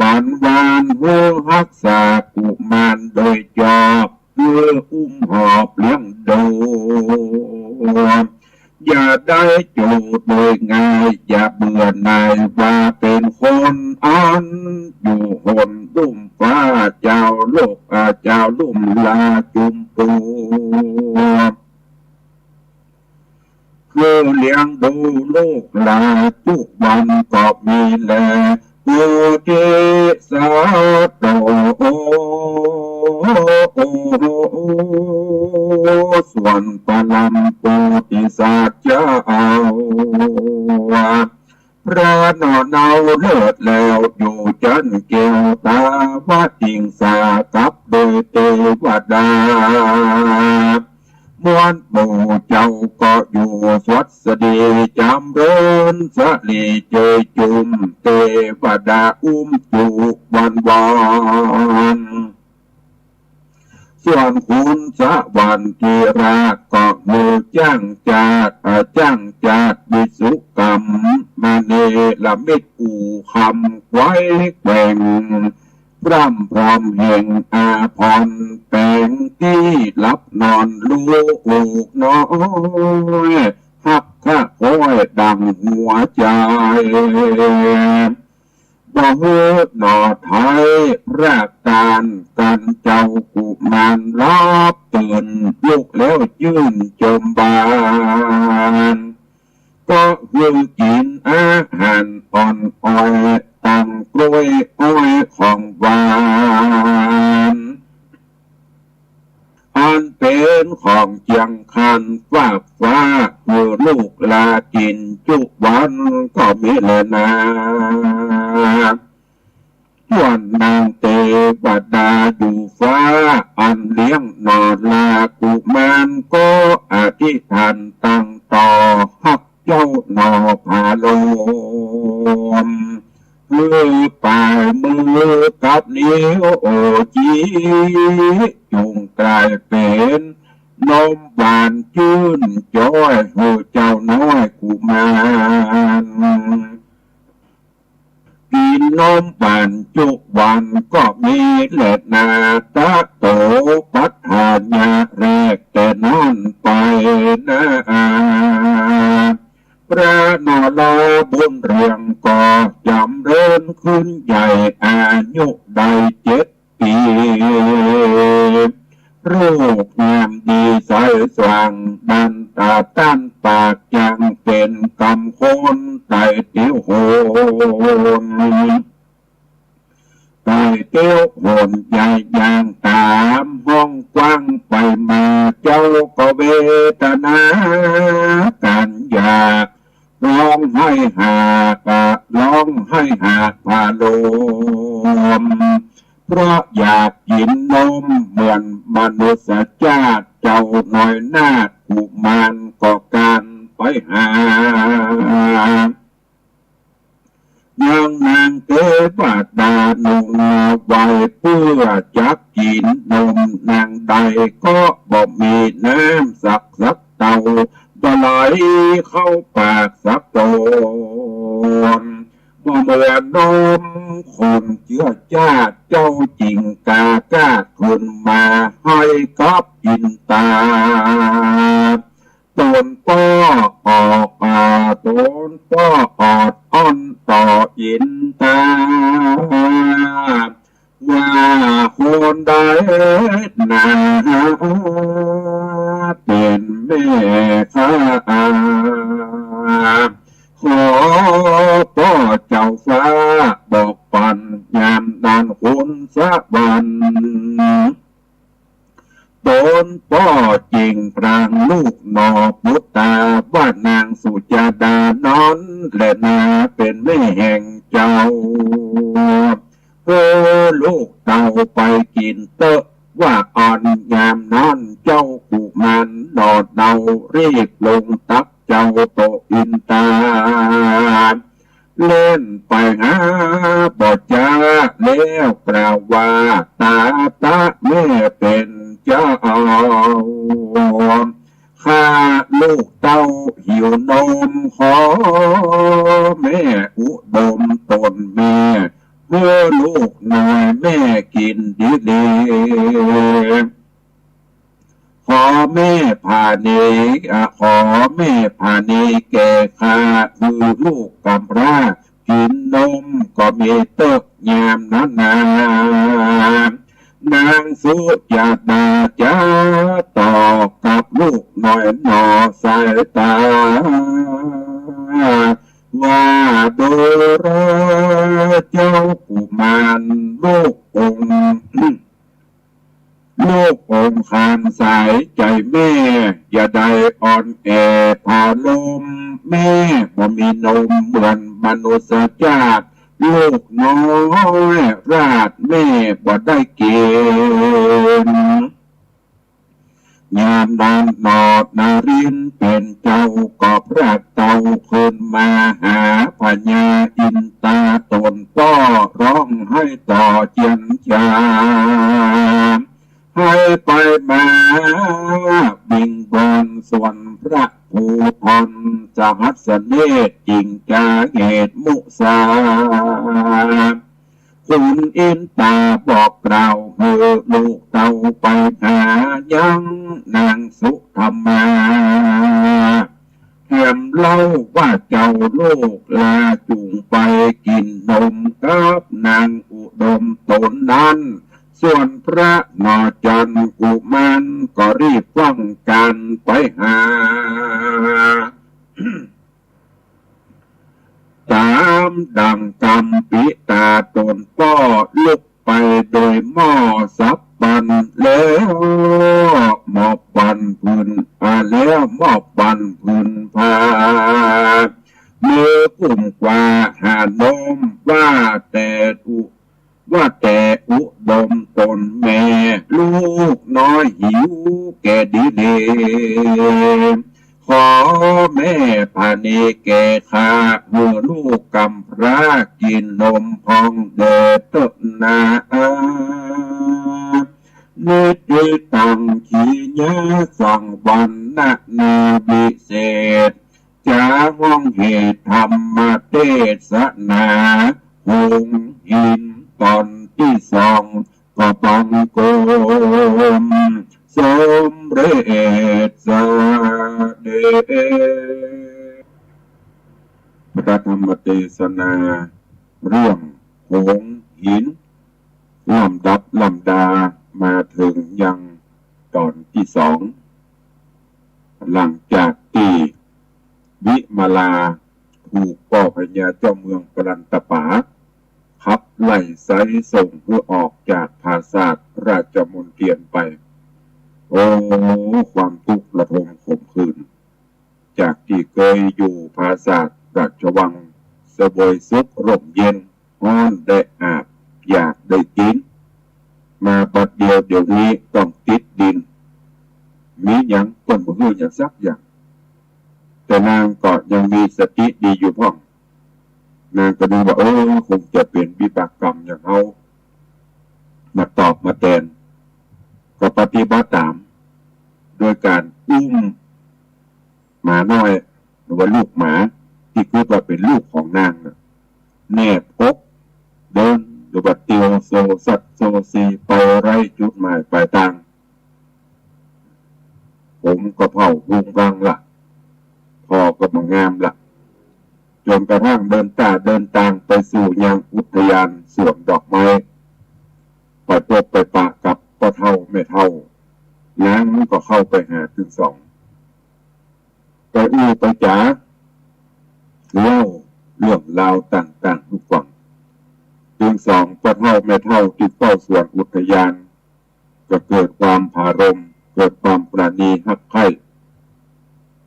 ปันวานหื้อฮักษากุมารโดยจอบ คืออุ้มหอบเลี้ยงดู อย่าได้จูโดยง่าย อย่าเบื่อหน่ายว่าเป๋นคน อันอยู่หนลุ่มฟ้า เจ้าโลก อ่า เจ้าลุ่มลาจุมปู คือเลี้ยงดูลูกหลานทุกวันก็มีแล โพธิสัตว์โต ส่วนปรมโพธิสัตว์เจ้า พระหน่อเนาเลิศแล้วอยู่จั๊นแก้วตาวติงสา กับโดยเตวดา มวลหมู่เจ้าก็อยู่สวัสดี จ๋ำเริญสะหลีเจยจุม เตวดาอุ้มจุวันวาน ส่วนขุนสวรรค์ที่ราชก็หื้อจ้างจาด อ่า จ้างจาดวิสุกรรม มาเนรมิตอู่คำไขว้แขว่ง พร่ำพรำแห่งอาภรณ์ แป๋งตี้หลับนอนลูกน้อย ฮักข้าคอยดั่งหัวใจ๋ บ่หื้อหน่อไท้พรากตานกั๋น เจ้ากุมารหลับตื่นลุกแล้วจื้นจมบาน ก็หื้อกิ๋นอาหารอ่อนอ้อย ตังกล้วยอ้อยของหวาน อันเป๋นของเจียงคานฟากฟ้า หื้อลูกหลานกิ๋นจุวันก็มีแลนา ส่วนนางเตวดาอยู่ฟ้า อันเลี้ยงหน่อลากุมาร ก็อธิษฐานตังต่อฮักเจ้าหน่อผาโลม หื้อปายมือกับนิ้วโอจี จุ่งก๋ายเป๋น นมหวานจื้นจ้อยหื้อเจ้าน้อยกุมาร กิ๋นนมหวานจุกวันก็มีแลนา ตะโตปัฏฐานะแรกแต่นั้นไปนา พระนราบุญเรืองก็จ๋ำเริญขึ้นใหญ่ อายุได้เจ็ด ปี๋ รูปงามดีใสสว่าง ดันต๋าตั้นปากจัง เป๋นกำคนไต่เตียวโหน ไต่เตียวโหนใหญ่อย่างต๋ามห้องกว้างไปมา เจ้าก็เวทนาก๋านอยาก ฮ้องไห้หาก ฮ้องไห้หากผาโลม เพราะอยากกิ๋นนมเหมือนมนุษย์จาติ เจ้าน้อยนาฏกุมารก็ก๋านไปหา ยังนางเตวดานุ่งไหว เปื้อจักกิ๋นนมนางใด ก็บ่มีน้ำสักสักเต้า บ่ไหลเข้าปากสักต๋อน บ่เหมือนนมคนเจื้อจาติ เจ้าจึงกล้ากล้าขึ้นมา ไห้กับอินต๋า ต๋นป้อออก อ่า ต๋นป้อออดอ้อนต่ออินต๋า ว่าคนใดนาเป๋นแม่ข้า ขอป้อเจ้าฟ้าบอกปัน ยามนั้นคนสวรรค์ ต๋นป้อจึงพรางลูกหน่อปุตตา ว่านางสุจาดานั้นแลนาเป๋นแม่แห่งเจ้า เออ ลูกเต้าไปกิ๋นเต๊อะ ว่าอั้น ยามนั้นเจ้ากุมารหน่อเนารีบลงตักเจ้าโตอินต๋า เล่นไปหาบ่จ๊า แล้วกล่าวว่า ต๋าตะแม่เป๋นเจ้า ข้าลูกเต้าหิวนม ขอแม่อุดมต๋นแม่ เพื่อลูกน้อยแม่กิ๋นดีเล ขอแม่ผานี อ่ะ ขอแม่ผานีแก่ข้า คือลูกกำพร้ากิ๋นนมก็มีเต๊อะ ยามนั้นนา นางสุจาดาจ๊าตอบกับลูกน้อยหน่อสายต๋า ว่าดูราเจ้ากุมาร ลูกองค์ ลูกองค์ขานสายใจ๋แม่ อย่าได้อ่อนแอผาโลม แม่บ่มีนมเหมือนมนุษย์จาติ ลูกน้อยราชแม่บ่ได้กิ๋น ยามนั้นหน่อนารินทร์เป๋นเจ้าก็พลัดเต้าขึ้นมาหาพญาอินต๋าต๋นป้อ ฮ้องไห้ต่อเจียนจ๋า ไห้ไปมาวิงวอนส่วนพระภูธรสหัสเนตร จึงจาเหตุมุสา คุณอินต๋าบอกกล่าวหื้อลูกเต้าไปหายังนางสุธรรมา แถมเล่าว่าเจ้าลูกลาจุ่งไปกิ๋นนมกับนางอุดมต๋นนั้น ส่วนพระหน่อจันทร์กุมารก็รีบว่องก๋านไปหา ต๋ามดั่งกำปิต๋าต๋นป้อลุกไปโดยหม้อสับบันแล้ว หมอบบันผืน อ่า แล้วหมอบบันผืนผ้า มือกุมกว้าหานม ว่าแต่อุ ว่าแต่อุดมต๋นแม่ ลูกน้อยหิวแก่ดีเล ขอแม่ผานีแก่ข้า หื้อลูกกำพร้ากิ๋นนมพ่องแด่เต๊อะนา นิทธิตัง ขีณาสังวรรณนาวิเศษ จะฮ้องเหตุธรรมเทศนา โหงหินต๋อนตี้สอง ก็บังคมสมเร็จเสด็จ พระธรรมเทศนาเรื่องโหงหิน ลำดับลำดามาเถิงยังต๋อนตี้สอง หลังจากตี้วิมาลาถูกป้อพญาเจ้าเมืองปรันตป๋าขับไล่ไซส่งหื้อออกจากผาสาทราชมณเฑียรไป โอ้ ความตุ๊กข์ระทมขมขื่น จากตี้เกยอยู่ผาสาทราชวัง เสวยสุขร่มเย็น ฮ้อนได้อาบ อยากได้กิ๋น มาบัดเดียวเดี๋ยวนี้ต้องติดดิน มีหยังเปิ้นบ่หื้อหยังสักอย่าง แต่นางก็ยังมีสติดีอยู่พ่อง นางก็นึกว่า เออ คงจะเป๋นวิบากกรรมอย่างเฮามาตอบมาแตน ก็ปฏิบัติต๋าม โดยก๋านอุ้มหมาน้อย หรือว่าลูกหมาตี้กึ๊ดว่าเป๋นลูกของนางน่ะ แนบอก เดินหรือว่าเตียวโซซัดโซเซไปไร้จุดหมายปลายตาง ผมก็เผ่าพุงพังละ ผ่อก็บ่งามละ จ๋นกระทั่งเดินต๋าเดินตางไปสู่ยังอุทยานสวนดอกไม้ ไปปบไปปะกับป้อเฒ่าแม่เฒ่า นางมันก็เข้าไปหาตึงสอง ไปอู้ไปจ๋า เล่าเรื่องราวต่างๆ หื้อฟัง ตึงสองป้อเฒ่าแม่เฒ่าตี้เฝ้าสวนอุทยาน ก็เกิดความผารม เกิดความปราณีฮักใคร่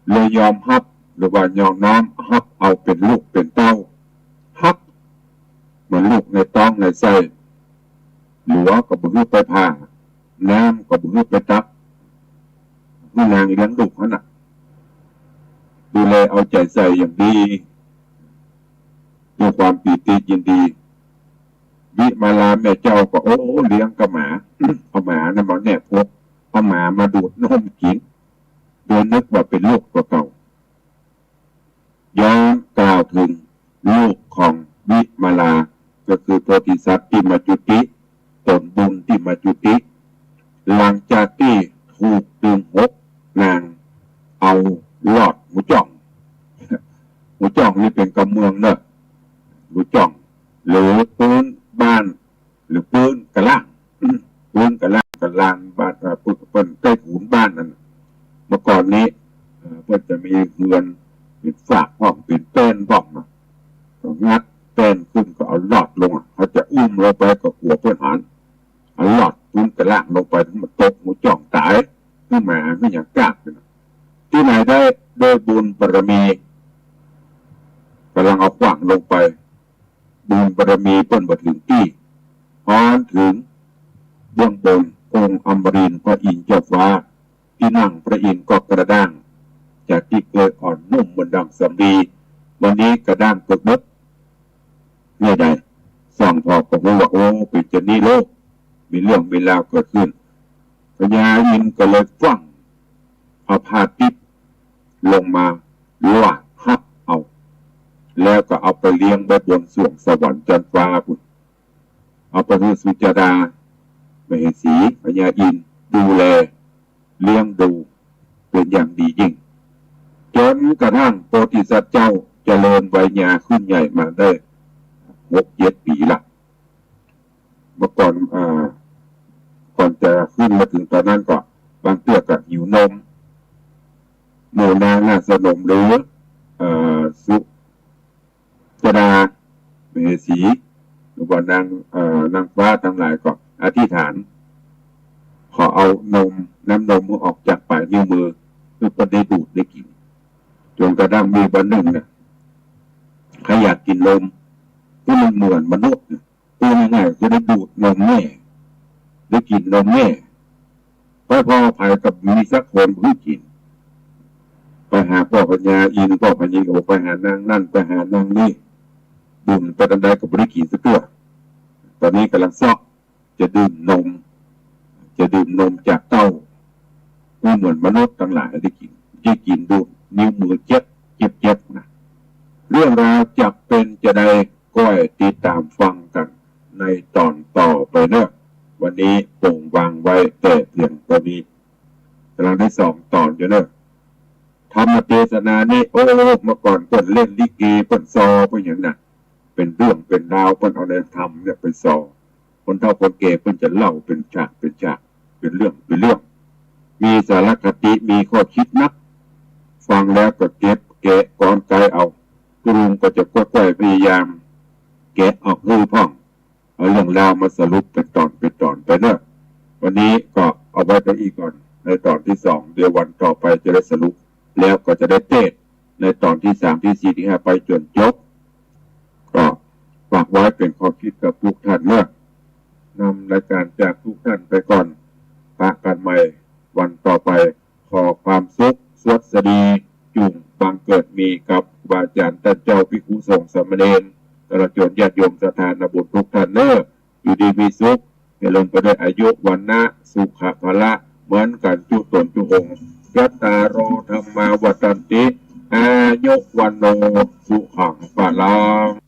เลยยอมฮับ หรือว่ายอมน้อมฮับเอาเป๋นลูกเป๋นเต้า ฮักเหมือนลูกในต๊องในไส้ หลัวก็บ่หื้อไปผ่า น้ำก็บ่หื้อไปตัก หื้อนางเลี้ยงลูกหั้นน่ะ ดูแลเอาใจ๋ใส่อย่างดี ด้วยความปีติยินดี วิมาลาแม่เจ้าก็ โอ้ เลี้ยงกับหมา เอาหมานั้นมาแนบอก เอาหมามาดูดนมกิ๋น โดยนึกว่าเป๋นลูกตั๋วเก่า ย้อนกล่าวเถิงลูกของวิมาลา ก็คือโพธิสัตว์ตี้มาจุติ ต๋นบุญตี้มาจุติ หลังจากตี้ถูกตึงหกนางเอาหลอดหมูจ้อง หมูจ้องนี่เป๋นกำเมืองเน่อ หมูจ้อง หรือปื๊นบ้าน หรือปื๊นกะล่าง ปื๊นกะล่าง กะล่างบ้าน เอ่อ เปิ้น เปิ้นใต้ถุนบ้านนั่นน่ะ เมื่อก่อนนี้ เอ่อ เปิ้นจะมีเฮือนเป๋นฝากพ่อง เป๋นแป้นพ่องน่ะ ก็งัดแป้นขึ้นก็เอาหลอดลงอ่ะ เขาจะอุ้มลงไปก็กั๋วเปิ้นหัน เอาหลอดปื๊นกะล่างลงไป มันตกหมูจ้องต๋าย หื้อหมาหื้อหยังกาบไปน่ะ ตี้ไหนได้ ด้วยบุญบารมี ก่ำลังเอาขว้างลงไป บุญบารมีเปิ้นบ่เถิงตี้ ฮ้อนเถิงเบื้องบน องค์อมรินทร์พระอินทร์เจ้าฟ้า ตี้นั่งพระอินทร์ก็กระด้าง จากตี้เกยอ่อนนุ่มเหมือนดั่งสำลี วันนี้กระด้างเกือบเบิด เนี่ยใด ส่องผ่อก็ฮู้ว่า โอ้ เป๋นจานี้โลก มีเรื่องมีราวเกิดขึ้น พญาอินทร์ก็เลยฟั่ง เอาผ้าติ๊บลงมาลาดฮับเอา แล้วก็เอาไปเลี้ยงไว้บนสวงสวรรค์จั๊นฟ้าพุ้น เอาไปหื้อสุจาดา มเหสี พญาอินทร์ดูแล เลี้ยงดูเป๋นอย่างดียิ่ง จ๋นกระทั่งโพธิสัตว์เจ้าเจริญวัยยาขึ้นใหญ่มาได้หกเจ็ดปี๋ละ เมื่อก่อน อ่า ก่อนจะขึ้นมาเถิงต๋อนนั้นก็ บางเตื้อก็หิวนม หมู่นางนาฏสนมหรือ เอ่อ สุจาดา มเหสี หรือว่านาง เอ่อ นางฟ้าตังหลายก็อธิษฐาน ขอเอานม น้ำนมหื้อออกจากป๋ายนิ้วมือ หื้อเปิ้นได้ดูดได้กิ๋น จ๋นกระทั่งมีวันนึ่งน่ะ ใผอยากกิ๋นนม หื้อมันเหมือนมนุษย์น่ะ พูดง่ายๆ คือได้ดูดนมแม่ ได้กิ๋นนมแม่ ไปผ่อใผก็บ่มีสักคนหื้อกิ๋น ไปหาป้อพญาอินทร์ ป้อพญาโอ ไปหานางนั่น ไปหานางนี่ บุญไปตางใดก็บ่ได้กิ๋นสักเตื้อ ต๋อนนี้ก่ำลังเซาะ จะดื่มนม จะ ดื่มนมจากเต้า ก็เหมือนมนุษย์ตังหลายได้กิ๋น ได้กิ๋นดูดนิ้วมือเจ็บ เจ็บ เจ็บนะ เรื่องราวจะเป๋นจาใด ก้อยติดต๋ามฟังกั๋นในต๋อนต่อไปเน่อ วันนี้โป๋งวางไว้แต่เพียงเต้านี้ ก๋ำลังได้สองต๋อนอยู่เน่อ ธรรมเตสนานี้ โอ้ เมื่อก่อนเปิ้นเล่นลิเก เปิ้นซอ เปิ้นหยังนะ เป๋นเรื่องเป๋นราว เปิ้นเอาในธรรมเนี่ยไปซอ คนเฒ่าคนแก่เปิ้นจะเล่าเป๋นฉากเป๋นฉาก เป๋นเรื่องเป๋นเรื่อง มีสารคติ มีข้อคิดนัก ฟังแล้วก็เก็บแกะกรอนไกเอา ตุ๊ลุงก็จะก้อยๆ พยายาม แกะออกหื้อพ่อง เอาเรื่องราวมาสรุปเป๋นต๋อนเป๋นต๋อนไปเน่อ วันนี้ก็เอาไว้เต้าอี้ก่อน ในต๋อนตี้สอง เดี๋ยววันต่อไปจะได้สรุป แล้วก็จะได้เตสน์ในต๋อนตี้สาม ตี้สี่ ตี้ห้า ไปจ๋นจบ ก็ฝากไว้เป๋นข้อคิดกับกู้ต้านเน่อ นำรายก๋านจากกู้ต้านไปก่อน ปะกั๋นใหม่วันต่อไป ขอความสุขสวัสดีจุ่งบังเกิดมีกับครูบาอาจ๋ารย์ต้านเจ้า ภิกขุสงฆ์สามเณร ตลอดจ๋นญาติโยมศรัทธานาบุญกู้ต้านเน่อ อยู่ดีมีสุข เจริญไปด้วยอายุ วรรณะ สุขะ พละ เหมือนกั๋นกู้ต๋นกู้องค์ จัตตาโร ธัมมา วัฑันติ อายุ วัณโณ สุขัง พลัง